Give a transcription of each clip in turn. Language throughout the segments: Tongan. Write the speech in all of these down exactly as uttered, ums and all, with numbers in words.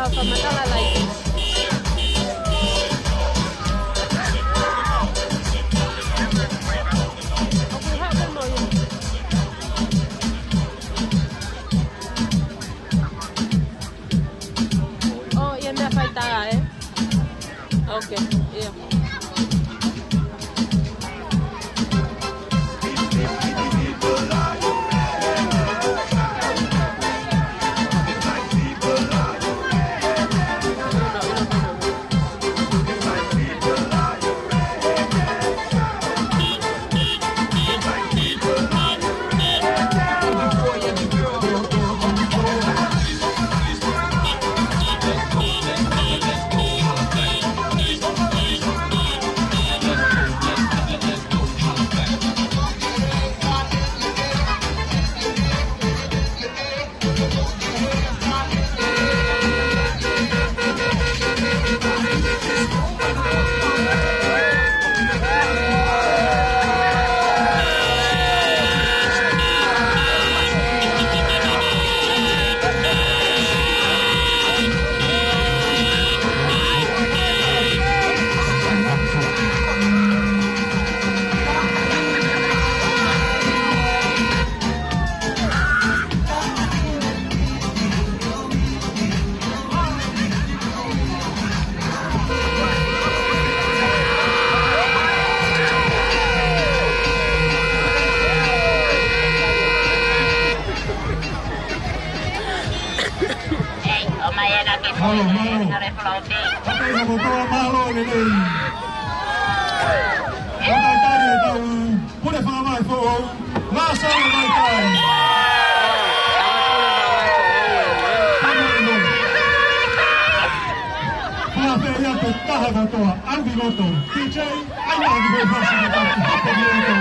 Fakamatala lahi. Oh, ia meʻa faitā, ē? Okay, ia. Mālō, mālō. Mālō, mālō. Mālō, mālō, lelei. Mālō, mālō, lelei. Pule fakavaʻe foʻou, Lāsalo Vaitai. Pea pehē atu e taha kotoa, ʻalu ki loto. D J, ʻai mai ki he fasi ke taki hape ki loto.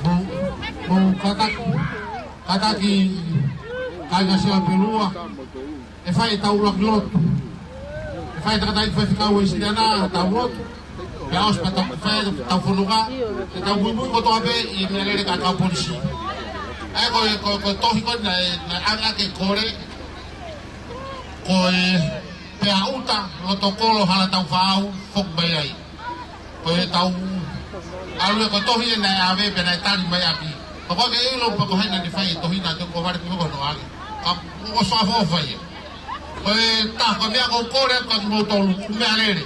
Mou, mou kātaki, kātaki, kāinga Siaopeʻulua, ʻe fai ʻetau ʻuluaki lotu. ʻE fai ʻe he tangataʻeiki faifekau ʻo e Siliana ʻetau lotu. Pea ʻosi pea tau fai ʻetau fononga, ʻetau muimui kotoa pē ʻi he meʻalele ʻa e kau polisi. ʻA ia ko e, ko e, ko e tohi ko ē naʻe, naʻe ʻange ke kole, ko e Peauta, Lotokolo, Halataufaʻau, foki mai ai. Ko ʻetau ʻalu ē ko e tohi ē naʻe ʻave pea naʻe tali mai ʻapi. Pea ko e ke ʻilo pe ko hai naʻa fai e tohi naʻa te ko vale pe ko hono ʻange. Ka ko e soa fo fai ē. Ko e taha ko e meʻa ʻoku ou kole atu kia kimoutolu, ʻū meʻalele.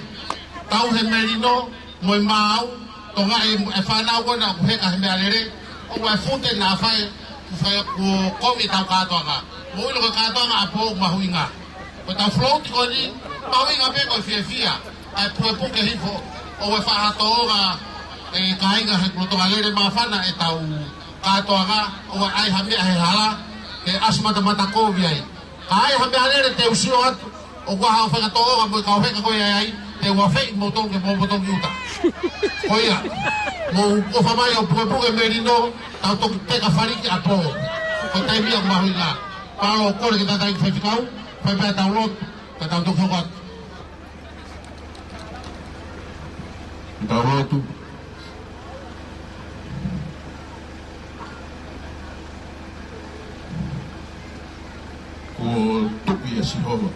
Tauhi e melino, mo e maau, Tonga ē, e fānau ko ena ʻoku heka he meʻalele, ʻoku ʻi ai e fute naʻa fai, ʻoku fai ʻoku kovi ʻetau kātoanga. Mou ʻilo ko e kātoanga ʻapō ʻoku mahuʻinga. Ko ʻetau float ko eni, mahuʻinga pē ko e fiefia, ʻa e pukepuke hifo, ʻo e faʻahinga tōʻonga, ʻe kāinga he kuo Tonga lele māfana ʻetau kātoanga, ʻo ʻai ha meʻa he hala, ke ʻasi matamata kovi ai. Ka ai ha meʻalele te u sio atu, ʻoku ʻi ai ha faʻahinga tōʻonga mo e kau heka ko ia ai, te u afeʻi moutolu ke mou moutolu ki ʻuta. Ko ia, mou ʻofa mai ʻo pukepuke melino, tau toki teka faliki ʻapō. Ko e taimi ia ʻoku mahuʻinga. Pea ʻoku ou kole ki he tangataʻeiki faifekau, fai pē ʻetau lotu, ka tau toki hoko atu. Tau lotu. Kuo tuʻi ʻa Sihova,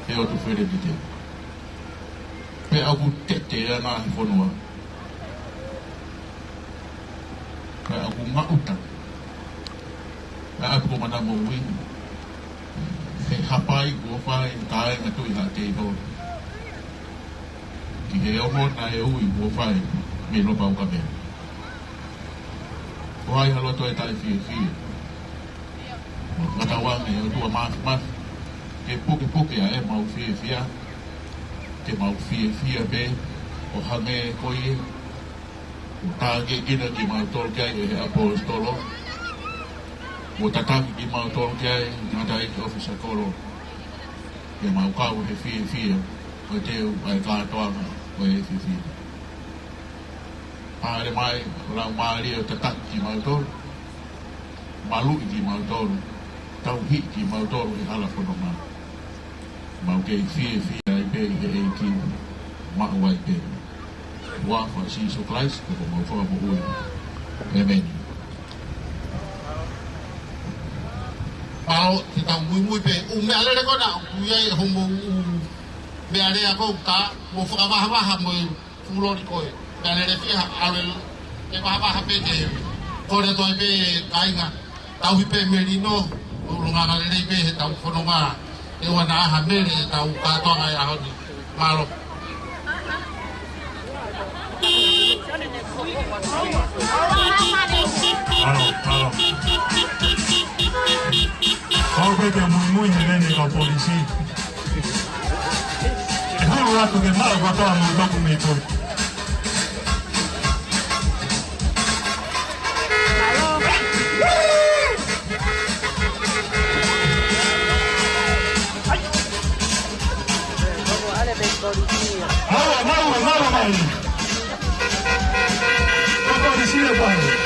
he ʻOtu Fēlētite. Pea ʻoku tete ʻa e ngaahi fonua. Pea ʻoku ngaʻuta ʻa e ʻapi ko Manamoui, he hapai kuo fai ʻe kāinga Tuʻihaʻateiho ki he ongona e ui kuo fai mei Lopaukamea. Ko hai ha loto ʻe taʻefiefia? Mo e fakatauange ʻe he ʻOtua Māfimafi ke pukepuke ʻa ʻemau fiefia, ke mau fiefia pē ʻo hangē ko ia kuo tākiekina kimautolu ki ai ʻe he ʻaposetolo. Kuo tataki kimautolu ki ai ʻe he tangataʻeiki ʻōfisa kolo. Ke mau kau he fiefia, ʻo teu ʻa e kātoanga ʻo e fiefia. Hāʻele mai ho Laumālie ʻo tataki kimautolu. Maluʻi kimautolu. Tauhi kimautolu he hala fononga. Mau kei fiefia ai pē ʻi he ʻEiki, maʻu ai pē. Huafa ʻo Sīsū Kalaisi ko homau Fakamoʻui. ʻĒmeni. Mālō, te tau muimui pē, ʻū meʻalele ko ena, ʻoku ʻi ai hoʻomou ʻū meʻalele ko ē, ka mou fakavahavaha mo e fuʻu loli ko ē. Meʻalele fiha, ʻalu ē, ke vahavaha pē ke kole atu ai pē kāinga. Tauhi pē melino, ʻulungaanga lelei pē heʻetau fononga, ʻe ʻoua naʻa ha mele ʻetau kātoanga he ʻaho ni. Mālō. Mālō, mālō. Kau pē ke muimui he lele kau polisi. Atu ke maʻu kotoa mo e dokumēniti. Mālō, mālō, mālō, mālō. Ko e polisī ē pau.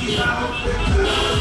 Hola, hola.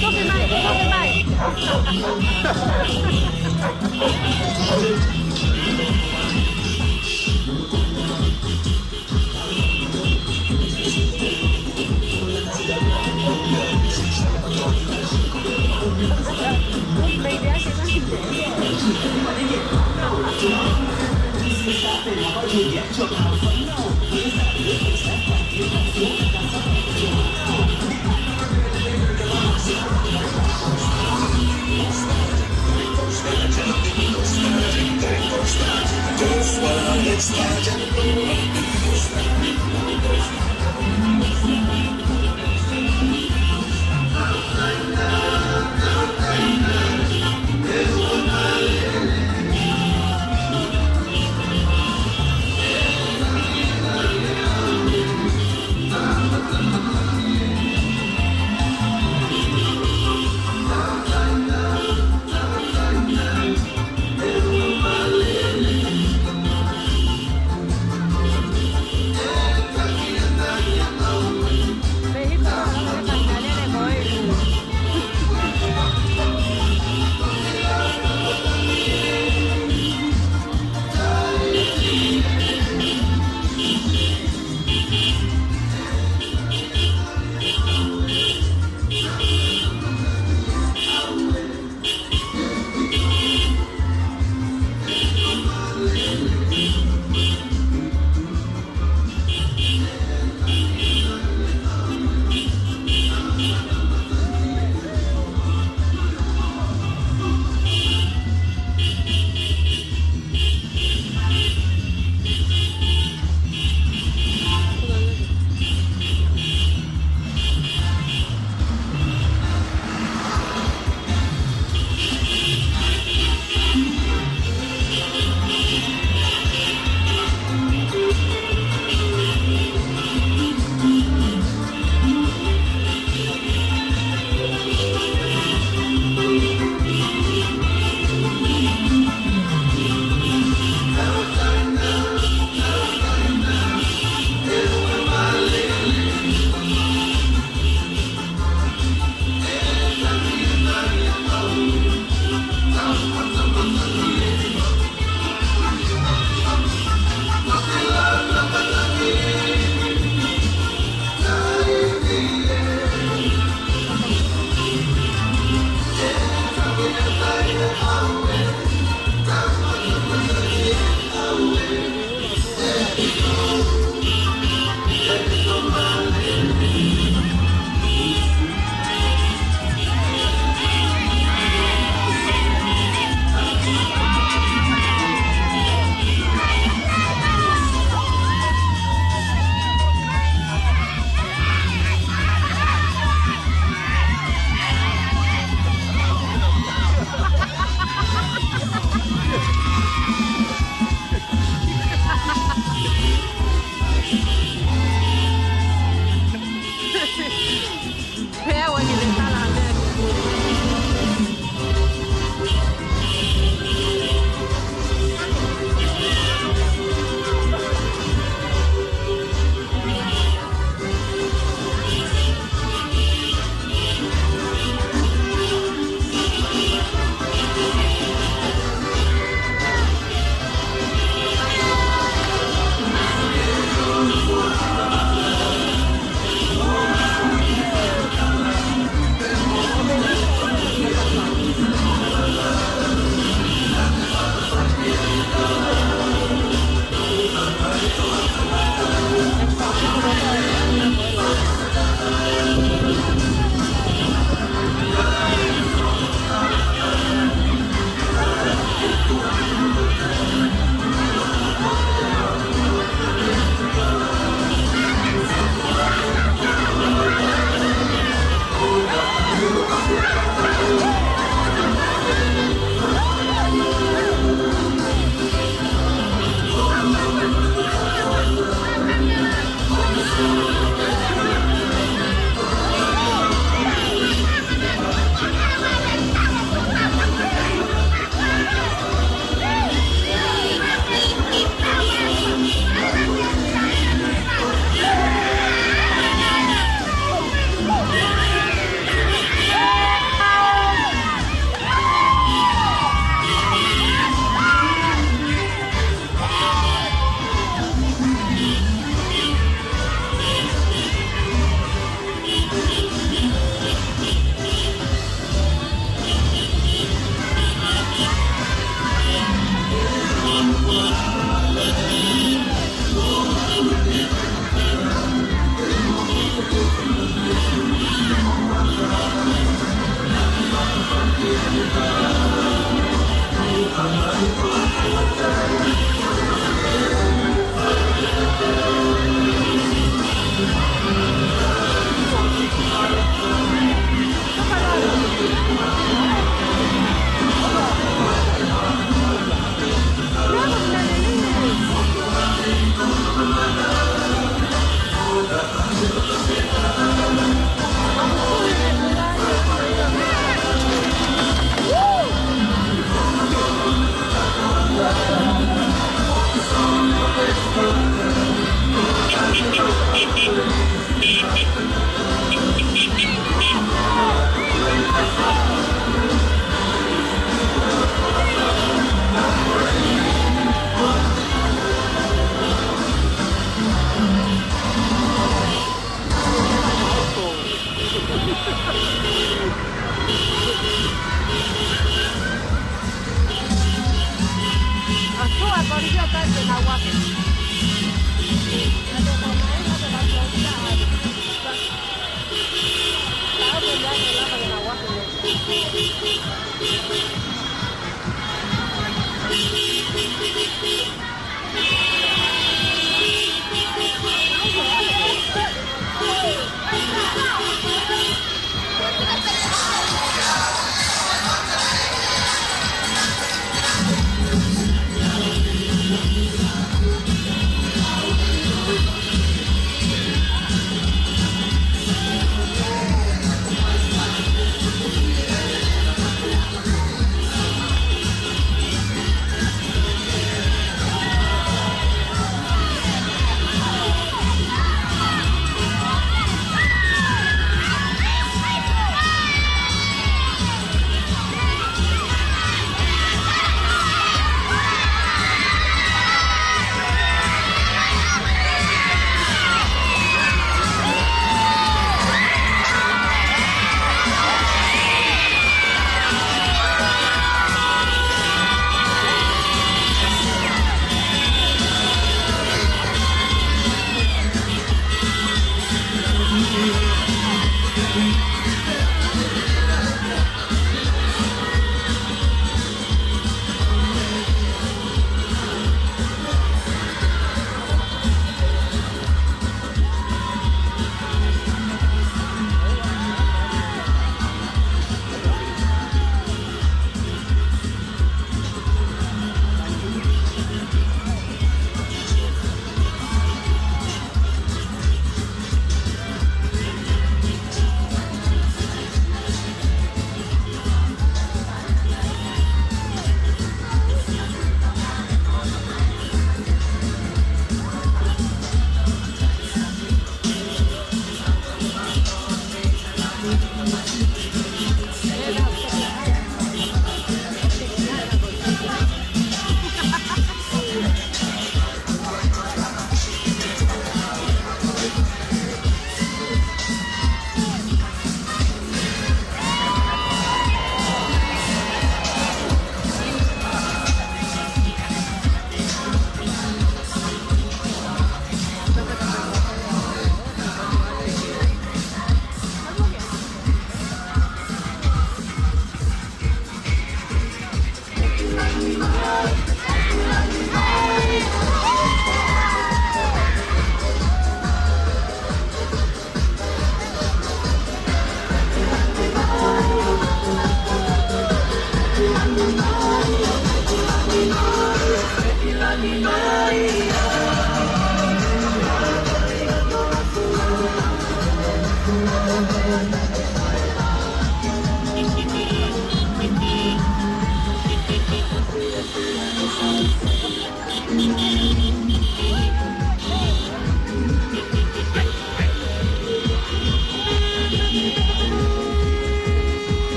Toke mai, toke mai.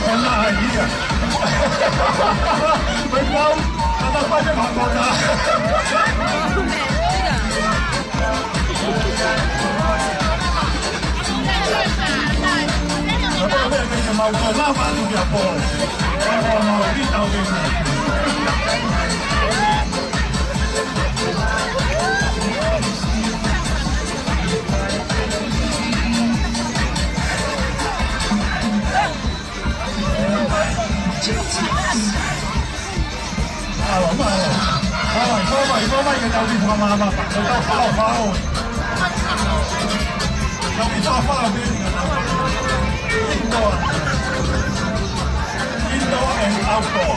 Kona ia. Mai pau, ata pake makona. Ata pake mau kona manu kia po. Mau mau kita oke. Mālō, mālō. Mālō, mālō, mālō, mālō, ke tau ki whakamāmā. Ke tau whao, whao. Tau ki whao, whao, ke. Indoor. Indoor and outdoor.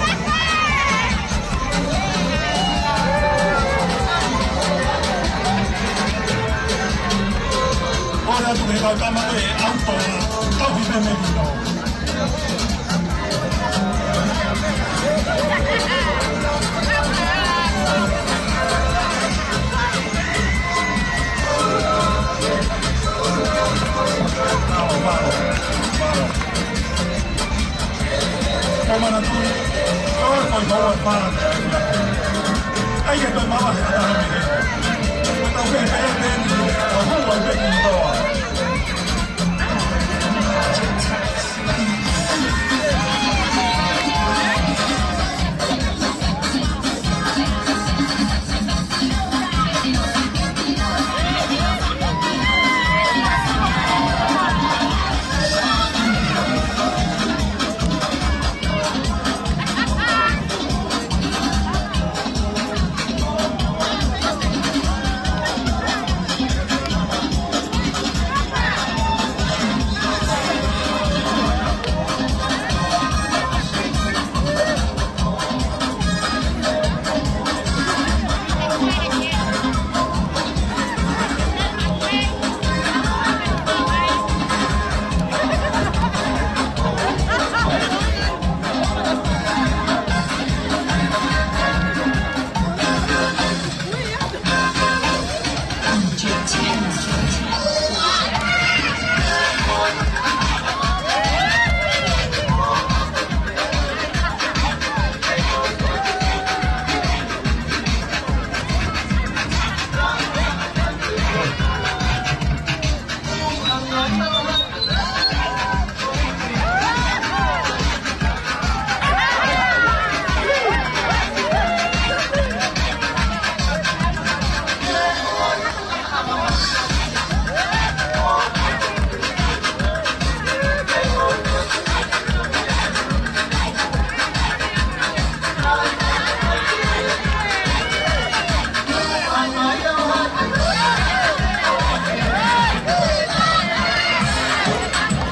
ʻOua atu ke kau tama e outdoor. Tau ki me me indoor.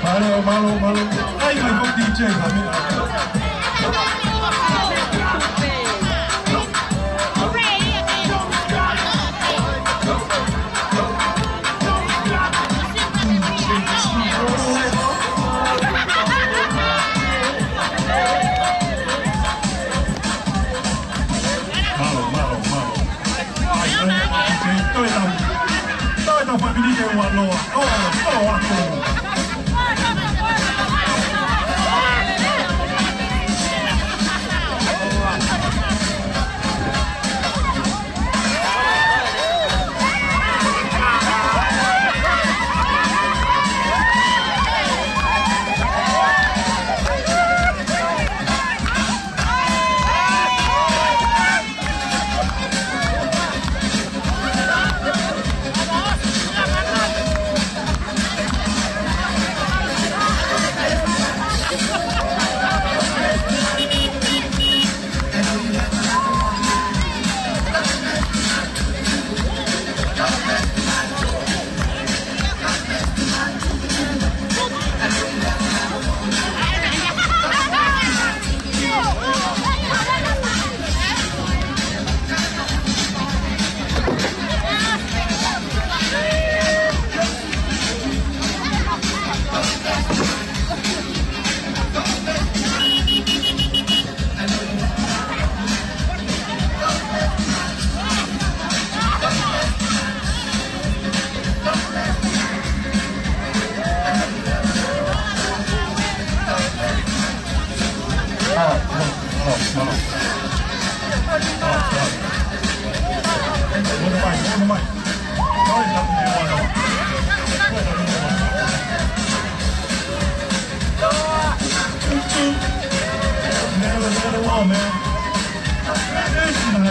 Mālō, mālō, mālō. ʻAi, mai ko D J, ha meʻa. Mālō, mālō, mālō. ʻAi, ʻai, ʻai, ʻai, toe tau. Toe tau fāmili ke ua noa. ʻO, ʻo, ako.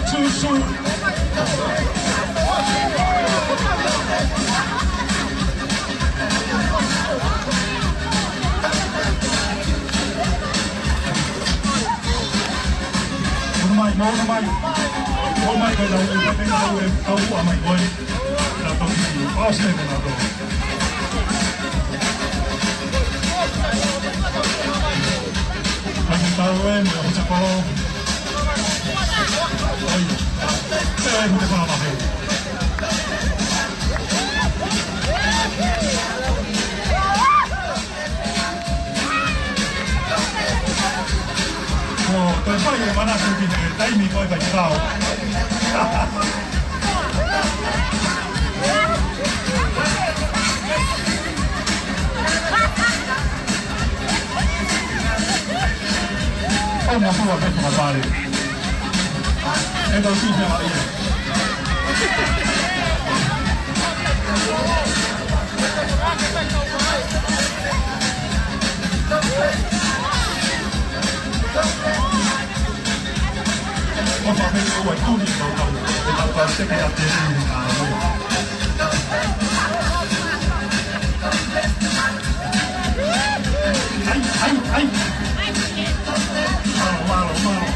Susu. Ō mai, ō mai. Ō mai, kai lau, kai lau, e, kau ua mai, oi. Na toki, paose na to. Kai tau e, mo, hota kolo. Oi. E, hota kolo, mahe. ʻO, toe fai e manatu ki he taimi ko ē ʻikai ke tau. ʻO, mo tua pe fakapale. E tau si he mai. Ai, ai, ai. Mālō, mālō, mālō.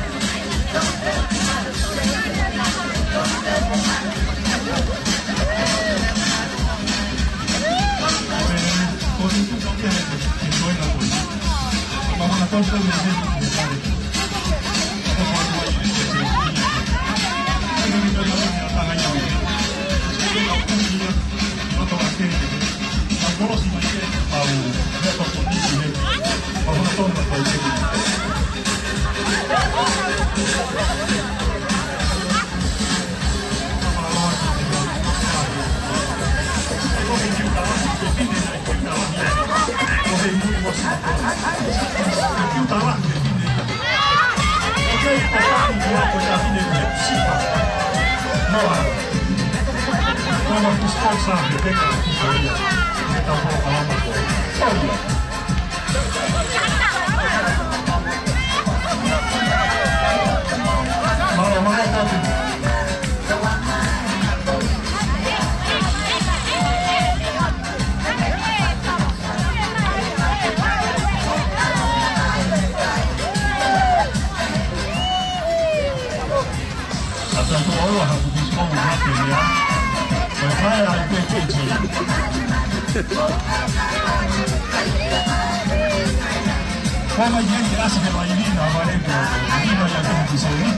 Mālō, mālō, Tatu. Ata tu ola ha kuki smoke hake ia. Ko e fai ai pe pe te. Ko mai ia ke asi ke mai ni na vale ko. Ni mai ia ke ki se ni.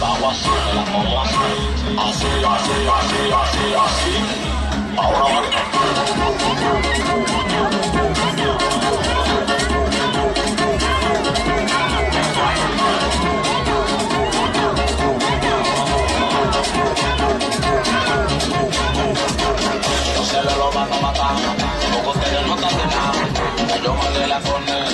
Vamos, vamos, vamos, vamos. Así, así, así, así, así. Ahora vale. No se lo van a matar, tampoco te lo notas de nada. Yo mandé la con él.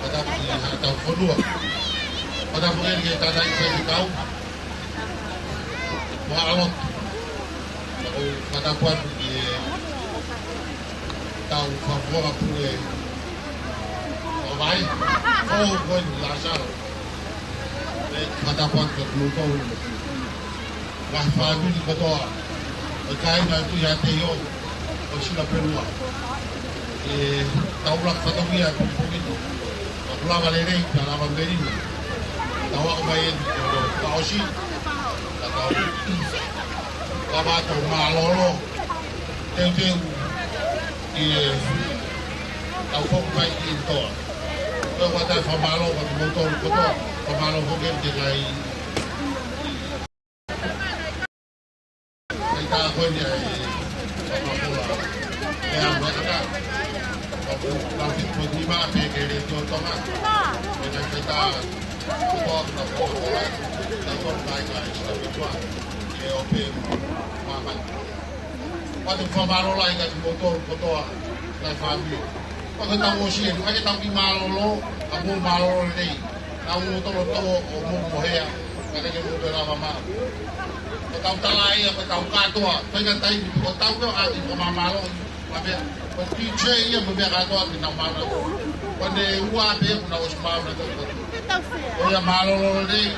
Fakatapu ki he haʻa tauhi fonua. Fakatapu ki he tangataʻeiki faifekau. Mo e ʻaloʻofa. Ka ʻoku ou fakatapu atu ki he tau fakafofonga pule ʻo e vai. ʻO ko eni Lāsalo. ʻE fakatapu atu ki he kulupu. Ngaahi fāmili kotoa. ʻO e kāinga ʻo e Tuʻi ʻa Teio. ʻO Sila Pelua. ʻE, tau laka fatongia ko pokito. Ka ʻoku lava lelei, ka lava melino. Tau ako mai eni, ka ʻosi. Ka tau lava atu mālōlō. Teuteu ʻi he tau foki mai ki he toa. Ko e ʻoatu e fakamālō, ka kimoutolu kotoa. Fakamālō foki ki he kakai. Kae tā ko eni ʻa e fakapola. ʻE au e kata. Ka ʻoku nau fitu poini nima pē ki he Letiō Tonga. Ko e kae tā ko e fakapola. Tā ko e kae tā ko e fakapola. ʻE ope māmani. ʻOatu e fakamālō lahi kia kimoutolu kotoa, kae fāmili. Pea ko e tau ʻosi eni, ʻai ke tau kiʻi mālōlō, ka mou mālōlō lelei. Naʻa mou tolotolo ʻo mou mohea, ka te ke mou pē lava mā. Ko e tau tala ia, ko e tau kātoa, ko e ka tai, ko e tau ke ʻoatu e fakamālō, ma pea, ko e teacher ia, ma pea kātoa, ke nau mālōlō. Ko ʻene ua pē, ko ʻena ʻosi mālōlō, ko ia mālōlō lelei,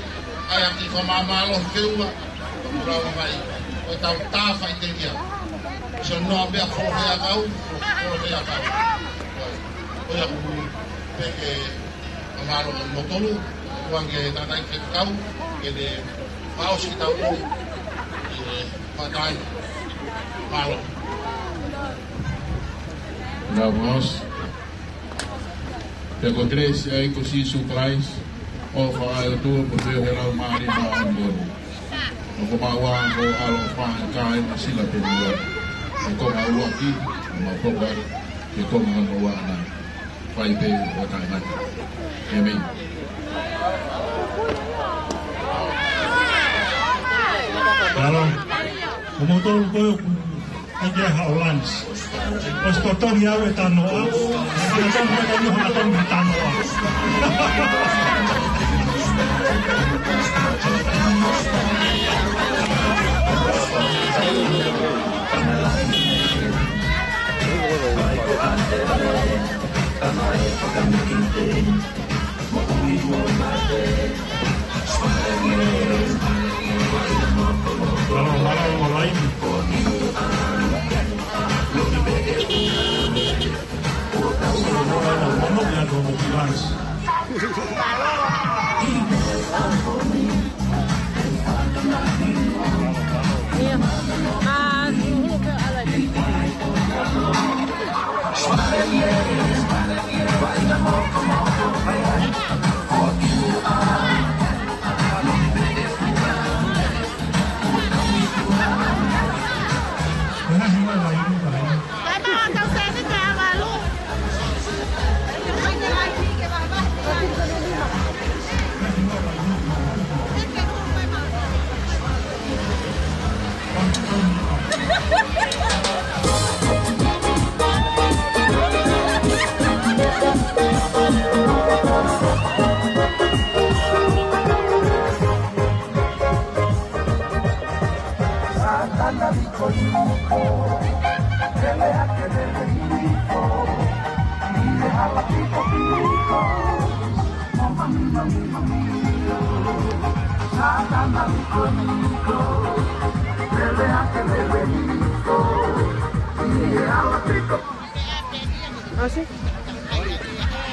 ʻai ʻaki e fakamālō, ke ua, ko e lava mai, ko e tau tā faʻiteliha. So no pea ko e hea kau, ko e hea kau. Ko ia ʻoku pehē, fakamālō kimoutolu, ʻoange e tātai ke kau, ke ne fakaʻosi kitautolu, ʻi he faʻahinga. Mālō. Ngā fakaʻosi. Pea ko e kelesi ʻa e ʻEiki ko Sīsū Kalaisi, ʻofa ʻa e ʻOtua mo e feohi ʻa e Laumālie Māʻoniʻoni. Mo e kau maʻu ʻa e ʻaloʻofa ʻa e kāinga sila pē ni. Mo e kau maʻu ʻa e ʻEiki, mo e kau maʻu ʻa e ʻEiki, mo e kau maʻu ʻa e ʻEiki. Fai pē ʻo taʻengata. ʻĒmeni. Mālō. Ko moutolu ko ē ʻoku ʻikai ke ʻi ai haʻo lunch. ʻOsi totongi au e tanoa. Ka tanu ka tanu ha tanu ha tanoa. Ah, sí.